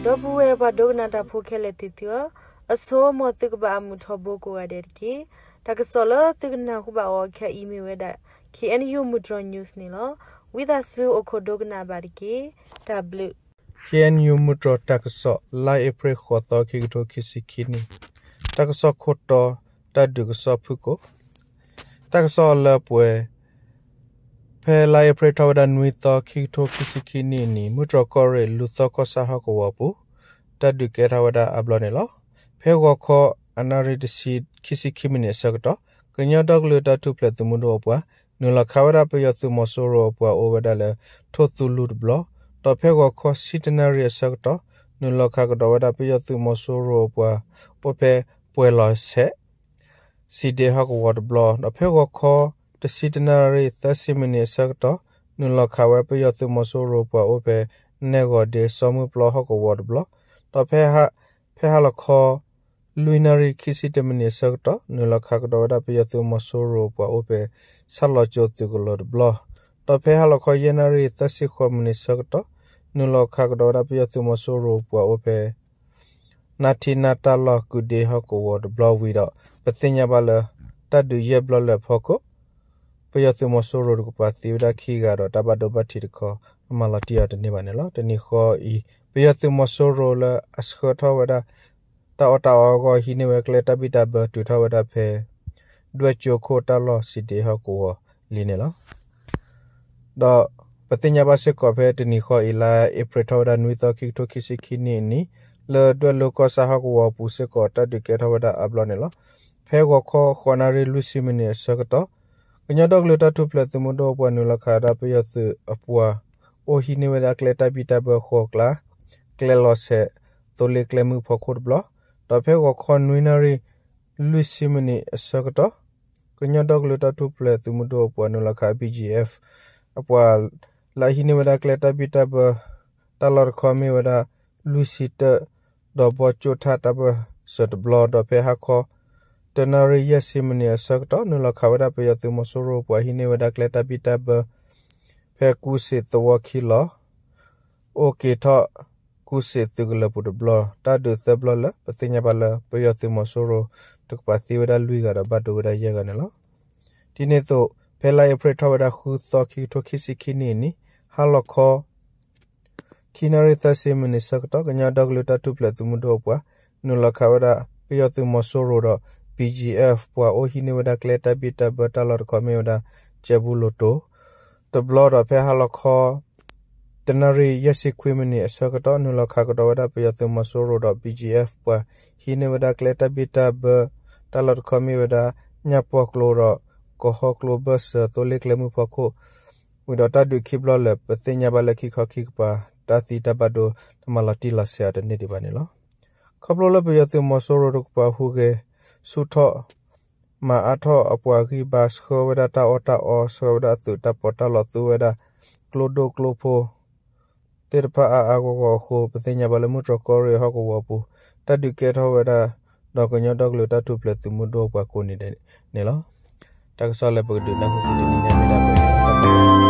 ဒီပုၢ်ဝဲၢ်ပှၤဒိကနၣ်တၢ်ဖိခဲလၢာ်သ့ၣ်သုဧၢ, အဆိ မ်သုကဘၣ်အမုာ်ထီဘိကိးဂၤဒဲးတက့ၢ်. တၢ်ကစီၣ်လၢသုကနၢ်ဟူဘၣ်အီၤခဲအံၤမ့ၢ်ဝဲဒၣ် K N U မုၢ်တြီၤ news န့ၣ်လီၤ. ဝံသးစူၤအိၣ်ခိးဒိကနၣ်ဘၣ်တက့ၢ်. တၢ်ဘျုး K N U မုၢ်တြီၤတၢ်ကစီၣ် လါအ့ဖြ့ၣ်ဃိးသီ ခံကထိခံဆံခံနံၣ်, တၢ်ကစီၣ်ခိၣ်တီ တၢ်ဒုးကစီၣ်ဖုၣ်ကိာ် တၢ်ကစီၣ်လၢပှဲၤ ဖဲလါအ့ဖြ့ၣ်ထီၣ်ဝဲဒၣ်နွံသီ ခံကထိခံဆံခံနံၣ်အနံၤ မုၢ်တြီၤကီၢ်ရ့ၣ် လူၤသီကီၢ်ဆၣ်ဟီၣ်ကဝီၤအပူၤ တၢ်ဒုးကဲထီၣ်ဝဲဒၣ်အါဘျီန့ၣ်လီၤ. ဖဲဂီၤခီ အနၣ်ရံၣ်တဆံ ခံဆံခံမံးနံးအဆၢကတီၢ် ကညီဒီကလုာ်တၢ်ထူၣ်ဖျဲးသုးမုၢ်ဒိၣ်အပှၤ နုာ်လီၤခးဝဲဒၣ်ပယီၤသုးမီၤစိရိၤအပှၤအိၣ်ဝဲဒၣ်လၢ ထိၣ်သူလူၢ်တဘျီ, ဒီးဖဲဂီၤခီဆံတနၣ်ရံၣ်အဆၢကတီၢ် နုာ်လီၤခးကဒီးဝဲဒၣ်ပယီၤသုးမီၤစိရိၤအပှၤ အိၣ်ဖဲပှဲၤလီၤဆဲး စံးဒ့ဟီၣ်ကဝီၤတဘျီ, ဒီးဖဲဂီၤခီ တဆံတနၣ်ရံၣ် သၢဆံမံးနံးအဆၢကတီၢ် နုာ်လီၤခးဝဲပယီၤသုးမီၤစိရိၤပှၤအိၣ်ဖဲ နဲၣ်ဂီၤဒ့ စီၤမုၢ်ပျီဟီၣ်ကဝီၤတဘျီ, ဒီးဖဲဟါလီၤခီ လွံၢ်နၣ်ရံၣ် ခံဆံတမံးနံးအဆၢကတီၢ် နုာ်လီၤခးကဒီးဝဲဒၣ်ပယီၤသုးမီၤစိရိၤပှၤအိၣ်ဖဲ ဆၣ်လီၤကၠိသုးကလၢၤတဘျီ, ဒီးဖဲဟါလီၤခီ ယဲၢ်နၣ်ရံၣ် သၢဆံဃိးမံးနံးအဆၢကတီၢ် နုာ်လီၤခးကဒီးဝဲဒၣ်ပယီၤသုးမီၤစိရိၤပှၤအိၣ်ဖဲ နါထံနါတၢ်လီၢ်ကုးဒ့ဟီၣ်ကဝီၤတဘျီဝံၤဒီး ပသ့ၣ်ညါဘၣ်လၢ တၢ်ဒုးယဲၢ်ဘျီလၢာ်အဖီခိၣ် ပယီၤသုးမီၤစိရိၤတကပၤသံဝဲဒၣ်ခံဂၤဒီး တၢ်ဘၣ်ဒိဘၣ်ထံးတခီ အမၤလီၤတံၢ်အီၤတန့ၢ်ဘၣ်န့ၣ်လီၤ. တနံၤဃီအံၤ ပယီၤသုးမီၤစိရိၤလၢအဆှၢထီၣ်ဝဲဒၣ် တၢ်အီၣ်တၢ်အီအဂီၢ် ဟံးန့ၢ်ဝဲကျဲတၢ်ဘံၣ်တၢ်ဘၢ တုၤထီၣ်ဝဲဒၣ်ဖဲ ဒွဲၣ်ကၠိခိၣ်တၢ်လီၢ် စံးဒ့ဟီၣ်ကဝီၤလံန့ၣ်လီၤ. ဒီးပသ့ၣ်ညါဘၣ်စ့ၢ်ကီးဖဲတနံၤဃီအံၤ လါအ့ဖြ့ၣ်ထီၣ်ဝဲဒၣ်နွံသီ ခံကထိခံဆံခံနံၣ်အနံၤ လၢဒွဲၣ်လိၤကီၢ်ဆၣ်ဟီၣ်ကဝီၤအပူၤစ့ၢ်ကီး တၢ်ဒုးကဲထီၣ်ဝဲဒၣ်အါဘျီန့ၣ်လီၤ. ဖဲဂီၤခီ ဃိးနၣ်ရံၣ် လွံၢ်ဆံမံးနံးအဆၢကတီၢ် ကညီဒီကလုာ်တၢ်ထူၣ်ဖျဲးသုးမုၢ်ဒိၣ်အပှၤ နုာ်လီၤခးဝဲဒၣ်ပယီၤသုးအပှၤ အိၣ်ဟံးန့ၢ်ဝဲဒၣ်ကျဲတၢ်ဘံၣ်တၢ်ဘၢဃိးကျါ ကျဲလီၤဆဲး သိလ့ၣ်ကျဲမုၢ်ဖီခိၣ်တဘျီ, ဒီးဖဲဂီၤခီ နွံနၣ်ရံၣ် လွံၢ်ဆံမံးနံးအဆၢကတီၢ် ကညီဒီကလုာ်တၢ်ထူၣ်ဖျဲးသုးမုၢ်ဒိၣ်အပှၤ နုာ်လီၤခး B G F အပှၤ လၢအဟံးန့ၢ်ဝဲဒၣ်ကျဲတၢ်ဘံၣ်တၢ်ဘၢ တၢ်လီၢ်တခီမ့ၢ်ဝဲဒၣ် လွံၢ်ဆံတၢ ဒီးဘီကၠိၣ်ထၣ်တၢ်ပၢၢ်ဆၢတဘျီ, ဒီးဖဲဟါခီ တနၣ်ရံၣ် ယဲၢ်ဆံမံးနံးအဆၢကတီၢ် နုာ်လီၤခးဝဲဒၣ်ပယီၤသုးမီၤစိရိၤပှၤ ဟံးန့ၢ်ဝဲဒၣ်ကျဲတၢ်ဘံၣ်တၢ်ဘၢ ဖဲကူစ့းသဝီခံလီၤ အိၣ်က့ၤထီၣ် ကူစ့းသုးကလၢၤပူၤတဘျီ, တၢ်ဒုးသၢဘျီလၢာ် ပသ့ၣ်ညါဘၣ်လၢ ပယီၤသုးမီၤစိရိၤတကပၤသံဝဲဒၣ်လွံၢ်ဂၤဒီး ဘၣ်ဒိဝဲဒၣ်ယဲၢ်ဂၤန့ၣ်လီၤ. ဒ်န့ၣ်အသိး ဖဲလါအ့ဖြ့ၣ်ထီၣ်ဝဲဒၣ်ဃုသီ ခံကထိခံဆံခံနံၣ်အနံၤ ဟါလီၤခီ ခံနၣ်ရံၣ် သၢဆံမံးနံးအဆၢကတီၢ် ကညီဒီကလုာ်တၢ်ထူၣ်ဖျဲးသုးမုၢ်ဒိၣ်အပှၤ နုာ်လီၤခးဝဲဒၣ် ပယီၤသုးမီၤစိရိၤဒီး B G F ပှၤအိၣ်ဟံးန့ၢ်ဝဲဒၣ်ကျဲတၢ်ဘံၣ်တၢ်ဘၢတၢ်လီၢ်တခီမ့ၢ်ဝဲဒၣ် ကၠဲးဘူလိၤတိၤ တဘျီဒီး ဖဲဟါလီၤခီ တနၣ်ရံၣ် ယဲၢ်ဆံခွံမံးနံးအဆၢကတီၢ် နုာ်လီၤခးကဒီးဝဲဒၣ်ပယီၤသုးမီၤစိရိၤဒီး B G F ပှၤ ဟံးန့ၢ်ဝဲဒၣ်ကျဲတၢ်ဘံၣ်တၢ်ဘၢ တၢ်လီၢ်တခီမ့ၢ်ဝဲဒၣ် ညၣ်ပီၢ်ကျိဒီး ကီၢ်ဟီၣ်ကျိဘၢၣ်စၢၤ သိလ့ၣ်ကျဲမုၢ်ဖီခိၣ် ဝံၤဒီးတၢ်ဒုးခံဘျီလၢာ် ပသ့ၣ်ညါဘၣ်လၢခံခီခံကပၤ တၢ်သံတၢ်ဘၣ်ဒိ တမၤလီၤတံၢ်လီၤဆဲးအီၤတန့ၢ်ဒံးဘၣ်န့ၣ်လီၤ. ခီဖျိလၢပယီၤသုးမီၤစိရိၤတကပၤဟူးဂဲၤ ဆူၣ်ထီၣ် မၤအါထီၣ်အပှၤဂံၢ်ဘါ ဆှၢဝဲဒၣ်တၢ်အီၣ်တၢ်အီ ဆှၢဝဲဒၣ်အသုးတၢ်ပီးတၢ်လီ သူဝဲဒၣ် ကျိဒိၣ်ကျိဖိ သ့ၣ်တဖၣ်အါအါဂီၢ်ဂီၢ်အဃိ ပသ့ၣ်ညါဘၣ်လၢမုၢ်တြီၤကီၢ်ရ့ၣ်ဟီၣ်ကဝီၤအပူၤ တၢ်ဒုးကဲထီၣ်ဝဲဒၣ် ဒီးကညီဒီကလုာ်တၢ်ထူၣ်ဖျဲးသုးမုၢ်ဒိၣ်အပှၤကိးနံၤဒဲးန့ၣ်လီၤ. တၢ်ကစီၣ်လၢပကဒုးနၢ်ဟူသုတနံၤညါမ့ၢ်ဒၣ်ပှဲၤန့ၣ်လီၤ.